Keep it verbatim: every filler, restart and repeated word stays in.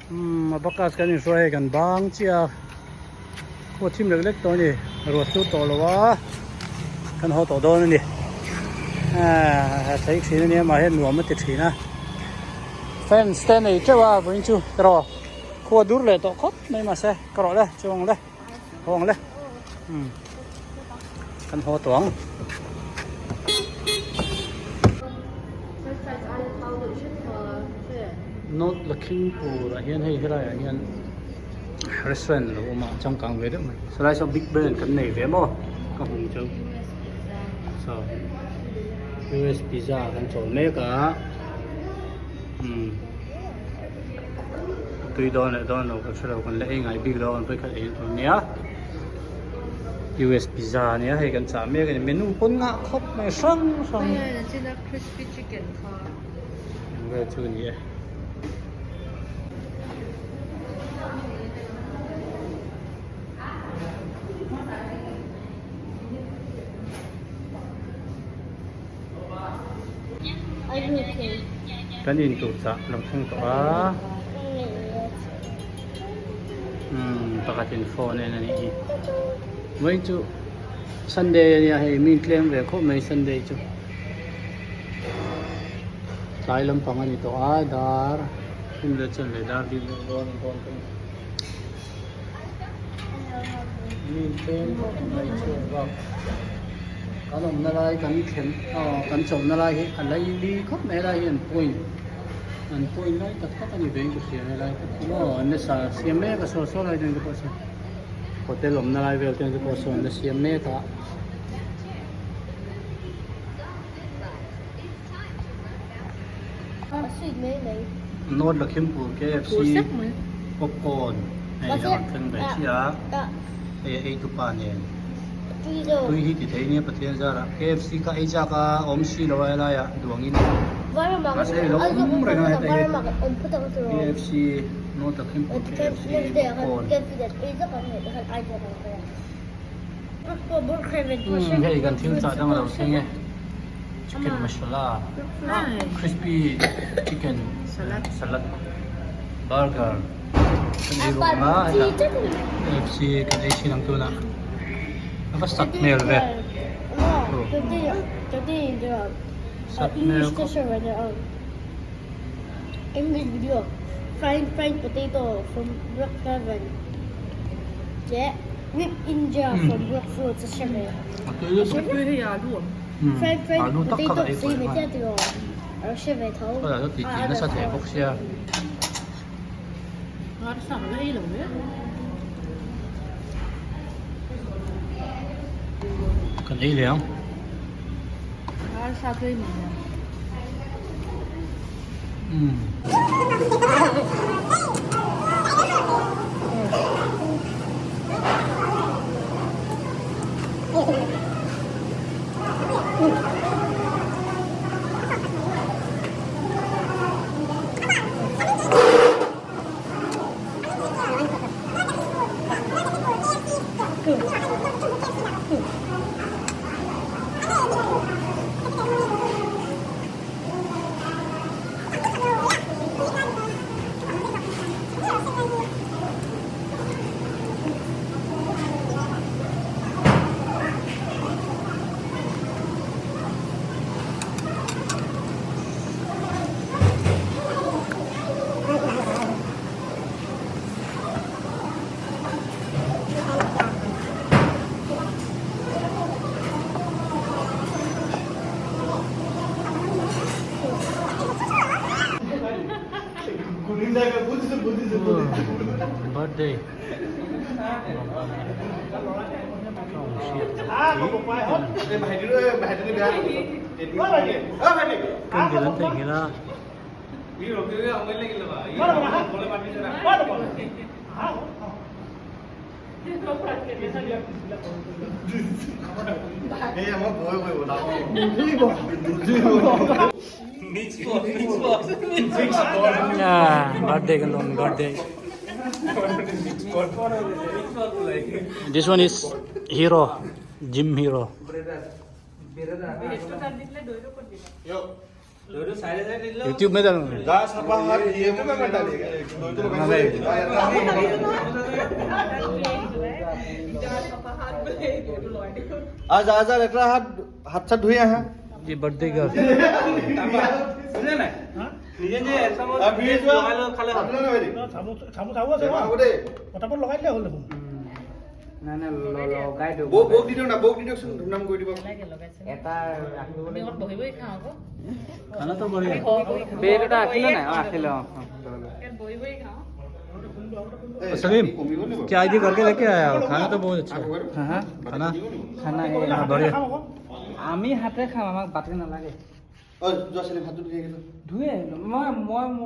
Hmm, a bakas kan inhruai kan bang chia. Khuo thim lek lek tawh ni, ruot chu tawh lo a. Kan haw tawh dawn a ni. Ah, a thei ṭhin a ni, ama hian nuam a ti ṭhin a. Fence te nei teuh a, vawiin chu ka rawh. Khuo dur leh tawh khawp mai, mahse, ka rawh le, chuang le. Hawng le. Hmm. Kan haw tawh ang. North Lakhimpur-ah hian hei, helaiah hian restaurant lo awm a, changkang ve deuh mai. Salai saw Big Brand kan nei ve maw? Ka hmu chu. So, U S pizza kan chawl mek a. Hmm. Tui dawn leh dawn lo ka hre lo, kan la ei ngai bik dawn, pawi khat ei tur nia. U S pizza nia, hei kan chah mek a ni, menu pawn ngah khawp mai, hrang hrang. Hei, hei, a china crispy chicken kha. Ve chu ni e. Are you okay? Kan in tur chah lo thleng tawh a. Hmm, pakhatin phone en a nih hi. Mai chu Sunday a nia, hei, min tlem ve khawp mai Sunday chu. Tlai lampang a ni tawh a, dar him le chen le dar dil dawn dawn kan. Min tlem khawp mai chu bak. Kan awmna lai, kan thlen, aw, kan chawlhna lai hi a laili khawp mai, helai hi an point. An point lai tak tak a ni ve, ka hria helai tak tak. Aw, an la sa siam mek a, saw saw lai ten ka pawh saw. Hotel awmna lai vel ten ka pawh saw an la siam mek a. A sweet mai mai. North Lakhimpur K F C popcorn. Hei, a thleng ve si a. Hei, ei tu pa nen. Tui hi ti thei nia, Pathian zara. K F C kha ei chak a, awm si lo a, helaiah duangin. Mahse, lo awm reng a heta hi. K F C, North Lakhimpur K F C popcorn. Hmm, hei kan thil chah dang a lo thleng e. Chicken masala, crispy chicken, salad, burger. Kan ei ruok a, heta K F C kan ei sin ang tuna. A va sat hmel ve. Sat hmel khawp. English video. Fried, fried potato from Brookhaven. Yeah. Rib India from Brookfield. Fried, fried potato. Ka la ti ti nasa thei bawk sia. Kan ei leh ang. Birthday. Kan bilang tak gila. Ah, birthday kan lawm, birthday. This one is Hero, Gym Hero. YouTube में डालूंगा। जा सफा हाथ ये मुंह में डालिएगा। আজ, আজ লেতেৰা হাত, হাত চাত ধুই আহা। ये बर्थडे गर्ल। নিজে নিজে এসামত খালে হয়। চামুচ, চামুচ আৰু আছে ন? হ'ব দে। পটাপট লগাই দিলে হ'ল দেখোন। নাই, নাই, ল-, লগাই দিওঁ। বৌ, বৌক দি দিওঁ না, বৌক দি দিয়কচোন, ধুমধাম কৰি দিব। এটা ৰাখিব লাগিব। আমি অকণ বহি বহি খাওঁ আকৌ। খানা তো বঢ়িয়া। প্লেট এটা আছিলে নাই? অ, আছিলে, অ, অ। ইয়াত বহি বহি খাওঁ। এই, सलीम, কমিব নেকি? क्या आइडिया करके लेके आया हो? खाना तो बहुत अच्छा है। हाँ, हाँ। खाना? খানা এই हाँ, बढ़िया। আমি হাতে খাম, আমাক বাটি নালাগে। অ, যোৱা চেলি ভাতটো ধুই আহিবা। ধুই আহিলো। মই, মই মোৰ